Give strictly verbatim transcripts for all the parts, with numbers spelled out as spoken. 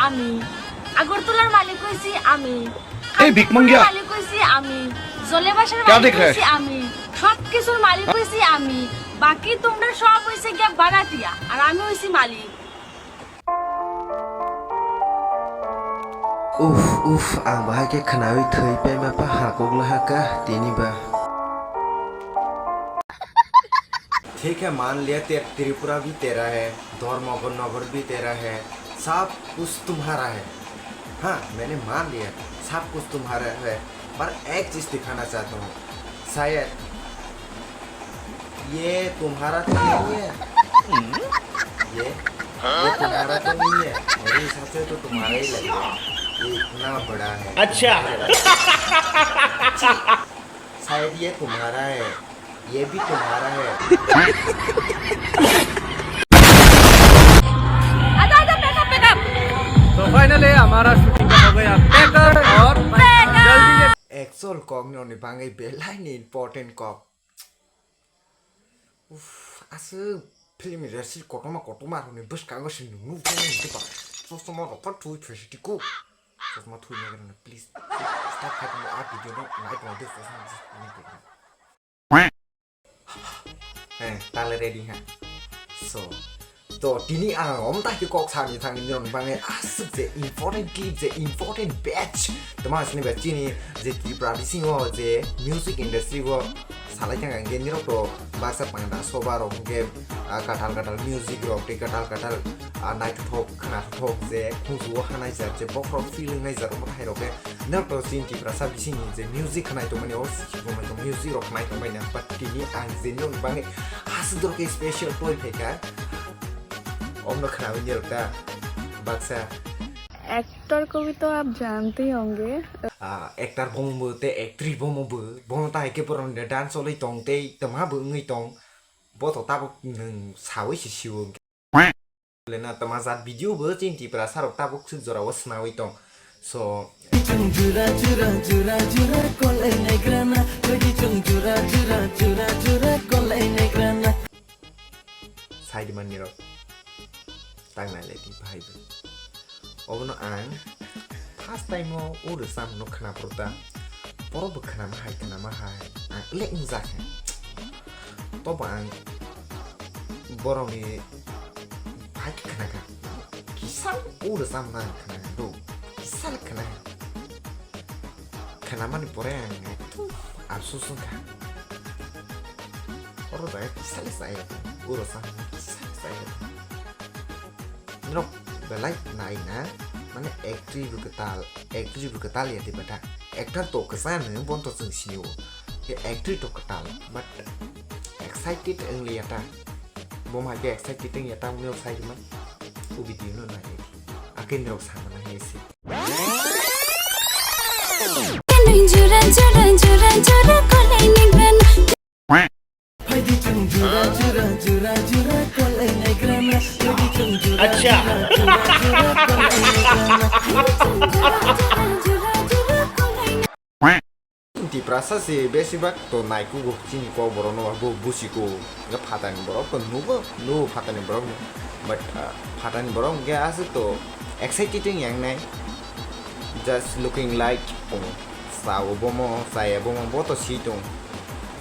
আমি। আগরতলার মালিক হইছি আমি। এই ভিক মাঙ্গিয়া। মালিক হইছি আমি। জলেবাসার क्या মালিক देख रहा है? হইছি আমি। সব কিছুর মালিক হইছি আমি। বাকি তোমরা সব হইছে গিয়া বারাটিয়া, আর আমি হইছি মালিক। Uff, uff, ang bahai khe khnaui thwi paima pa hakok lahaka tini ba. ठीक है, मान लिया तेरा त्रिपुरा भी तेरा है, धर्मनगर भी तेरा है, सब कुछ तुम्हारा है। हाँ, मैंने मान लिया, सब कुछ तुम्हारा है, पर एक चीज दिखाना चाहता हूँ, शायद ये तुम्हारा तो नहीं है, ये ये तुम्हारा तो नहीं है, मेरे हिसाब से तो तुम्हारा ही लगेगा, ये इतना बड़ा है। अच्छा। शायद ये तुम्हारा है, ये भी तुम्हारा है। तो finally हमारा shooting हो गया pack और जल्दी से actual kok ni oni bangai belai ni important kok. Uff, aswk film industry kotorma kotorma rokni bwskango se nunu phone ni dipa. Chosma rok pha thui phaisiti ko. Chosma thui nai gana please. Start khai tongma a video no nai tong de chosma just ni de. Eh, tale ready ha. So, to tini ang om ta ki kok sani thang ni rok bangai aswk je important clip je important batch. Tama sini ba chini je Tripura bisingo je music industry o salai thang ang nirok to baksa pangda soba rok hwnkhe, ah, kathal kathal music rok tei kathal kathal, ah, naithothok khwnathok je khungju o hanaijak je bokhorok feeling naijak omo hai rok khe norok to chini Tiprasa bisingni je music khnai tongmani o music rok khnai tongmani but tini ang je norok bangwi aswk dorok khe special toi phaikha omno khnawi norok ta baksa. Actor ko bhi to aap jante hi honge. Ah, actor bomo bo tei actress bomo bo, bomo ta hai khe borok ni dance cholwi tong tei twma bo wngwi tong, bo to tabuk nwng sawi se sio. Lena twma jat video bo chini Tiprasa rok tabuk swk jora o swnawi tong. So, chung jura jura jura jura kolai nai grana, baby chung jura jura jura jura kolai nai grana. Side man nirok. Tang nai le di bahai bo. Obono ang first time o o rwchapmung no khwna phuru ta. Borok bo khwnama hai khwnama hai ang le wngjak khe. Tobo ang borok ni bahai khe khwna kha. Kisa o rwchapmung no ang khwna kha do. Kisa le khwna kha. Khwnamani pore ang ekdom afsus wngkha. Oro jaga kisa le chaya, oro chaya kisa le chaya. Norok belai nai na, mane actress bo kwtal, actress bo kwtal ya diba da. Actor to kwchang no bono to chwng sini o. Khe actress to kwtal, but excited wng liya ta. Bo ma khe excited wng ya ta, mwnwi sai ma. O video no nai. Akhe norok sama na hai se. Jura, jura, jura, jura, kolai nai grana. Phaidi chwng jura, jura, jura, jura, kolai nai grana. Phaidi chwng jura, acha, jura, jura, jura, kolai nai grana. Tiprasa se besibak to naikugo chini kokborok no bo busigo. Ga phatani borok to nugo, nugo phatani borok no. But, ah, phatani borok hwnkhe aswk to excited wng yang nai. Just looking like, oh, sao bomo, saya bomo, bo to si tong.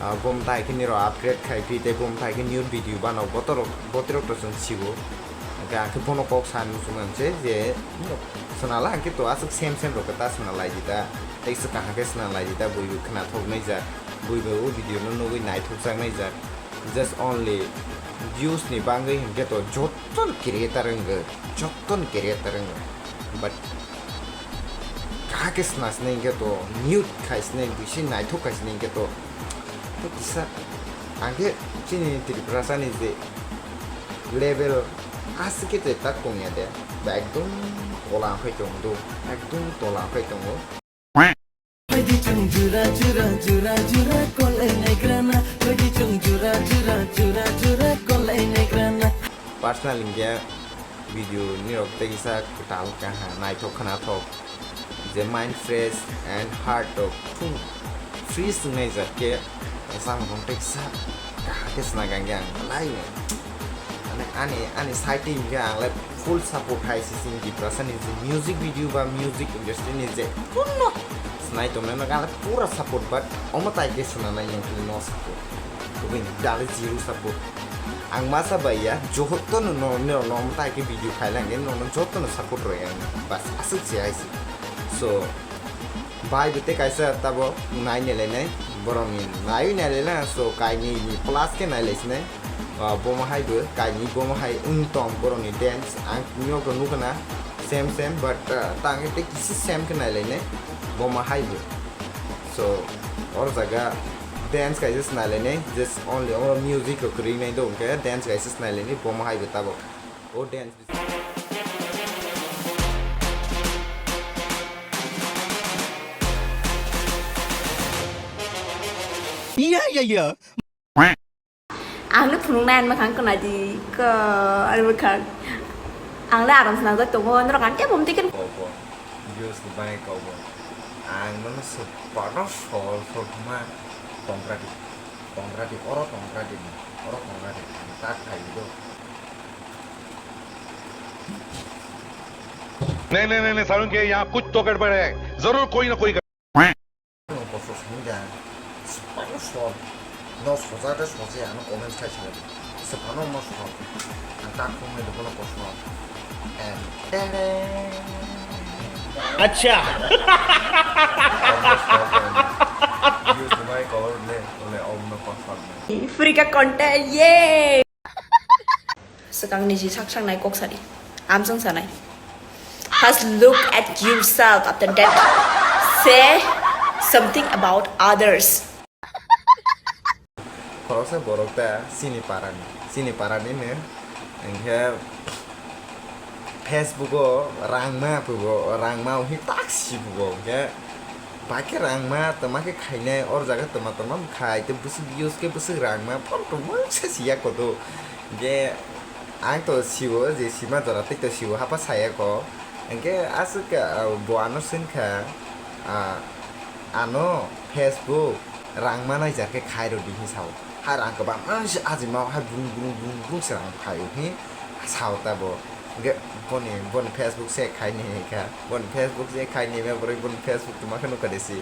Ah, bom tai khe niro upgrade khai phi, tei bom tai khe new video bano, botorok, botorok to chwng sigo. Hwnkhe ang khe bono kok sani muchung ang se je, swnala hwnkhe to aswk sem sem rok ta swnalai di ta. Tei swkang hwnkhe swnalai di ta, bui bui khwnathok nai jak, bui bai o video no nugui naithok jak nai jak. Just only views ni bagwi hwnkhe to joto ni creator wngwi, joto ni creator wngwi. But kahakhe swnasnai hwnkhe to mute khai swnai, bisi naithok khai swnai hwnkhe to. Tei kisa hwnkhe chini Tiprasa ni je level aswk khe to tak tongya de, ba ekdom tola wngkhai tongo do, ekdom tola wngkhai tongo. Phaidi chwng jura, jura, jura, jura, kolai nai grana. Phaidi chwng jura, jura, jura, jura, kolai nai grana. Personal hwnkhe video nirok tei kisa kwtal kaha naithok khwnathok. Je mind fresh and heart rok thung fresh wngnai jak khe samung tei kisa kaha khe swnai gangya ang lai. Ani, ani, ani side hwnkhe ang lai Full support hai si sing Tiprasa ni je music video ba music industry ni je kunno snai tong nai no gana pura support, but omo tai ke swnanai yang kili no support. Kubui ni dali zero support. Ang masa bai ya johoto no no no no omo tai ke video khai lang no no joto no support roi ang bas asuk se hai si. So bai bete kaisa tabo nai ne le nai borok ni nai ne le na, so kaini ni plus ke nai le sinai. Ah, bomo hai bo kaini bomo hai wng tong borok ni dance ang nokto nukha na same same, but ah, tang te kisi same khe nai le nai bomo hai bo. So or jaga dance kaisa se nai le nai, just only or music ko kwrwi nai do hwnkhe dance kaisa se nai le nai bomo hai bo tabok. O dance. Iya, iya, iya. Ang le phunuk nai, ang makhang kona di ko, ang makhang. Ang le aram sna jat tongo, norok ang kebo mtikin. Kobo, views ni bai kobo. Ang nono se bana sol sol ma tongra di, tongra di, oro tongra di, oro tongra di, ang tak khai do. नहीं, नहीं, नहीं, नहीं, सारुण के यहाँ कुछ तो गड़बड़ है, जरूर कोई ना कोई गड़बड़। Koso sini da, sepano sol, no soja de soja ano comments khai sini, sepano ma sol, ang tak kong ni dokono koso, em, tere. Acha. Views ni bai color le, le om no koso. Free ka content, yay! Swkang niji sak saknai kok sadi. Amsong sanai. First look at yourself, after that say something about others. Khoroksa borok ta chini parani, chini parani no hwnkhe Facebook o rangma phugo, rangma hwnwi tak si phugo hwnkhe. Bai khe rangma twma khe khainai, or jaga twma twma khai tei bwswk views khe bwswk rangma phano tongma se siya kodo. Hwnkhe ang to siwo je sima jora tei to siwo hapha saya ko. Hwnkhe aswk khe, ah, bo ano swn kha, ah, ano Facebook rangma naijar khe khai rw di hwnwi sao. Hai rang kwbangma se ajima o hai brung brung brung brung se rang phaio hwnwi sao ta bo. Hwnkhe boni, boni Facebook check khai ni hwnwi kha. Boni Facebook check khai ni hwnwi borok boni Facebook tuma khe nukha de si.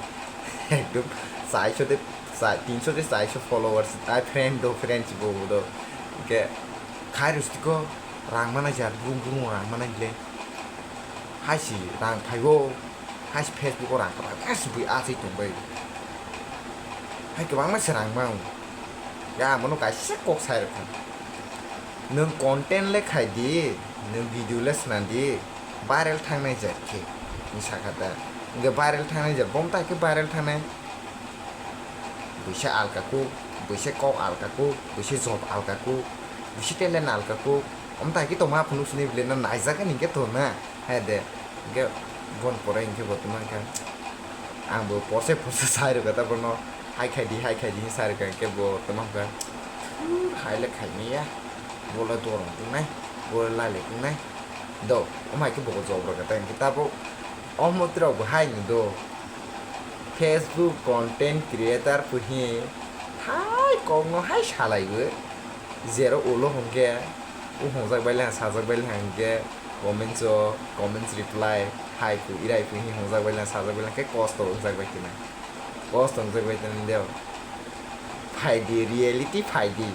Ekdom chaiso de, chai-, tinso de chaiso followers, ai friend do, friend si bo bo do. Hwnkhe khai rw si ko rang manai jar, brung brung rang manai le. Hai si rang phaibo. Hai se Facebook o rang kwbangma se bui achai tongbai. Hai kwbangma se rang mang. Ya, mono kaisa kok sai rwkha. Nwng content le khai di, nwng video le sna di, viral thangnai jat khe, ni sakha da. Hwnkhe viral thangnai jat, bom tai khe viral thangnai. Buisa alka kuk, buisa kok alka kuk, buisa job alka kuk, buisa talent alka kuk. Om tai khe tongma phunuk sini bile na naijak ani khe to na. Hai de, hwnkhe bon pore hwnkhe bo tongma khe. Ang bo porse porse sai rwkha ta bono. Hai khai di, hai khai di hwnwi sai rwkha hwnkhe bo tongma khe. Hai le khai manya. Bo le dorong tongnai, bo le lai le tongnai. Do, om hai khe bo job rwkha ta hwnkhe tabuk. Omo twrok bo hai ni do. Facebook content creator phi hai kokno hai salaiwi, zero ulo hwnkhe, u hwnjak bai le sajak bai le hwnkhe, comments o, comments reply, hai phi, irai phi hwnjak bai le sajak bai le hwnkhe kosto hwnjak bai khna. Kosto hwnjak bai khna deo. Phaidi, reality phaidi.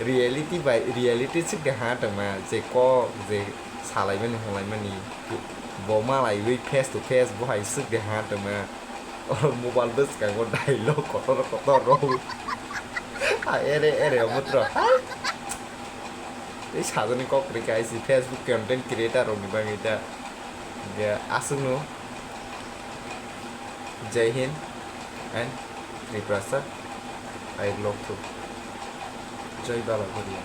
Reality bai, reality swk de ha tongma, je kok, je salaimani, hwnlaimani, bo malaiwi face to face, bo hai swk de ha tongma. Oro mobile bwskango dialogue kotor kotor rw. Ha, ere, ere, omo tro. Hai. Tei sajani kok kwrwi kaisa Facebook content creator rokni bagwi ta. Hwnkhe aswkno. Jai Hind and Tiprasa. I love you. Jai Baba Goria.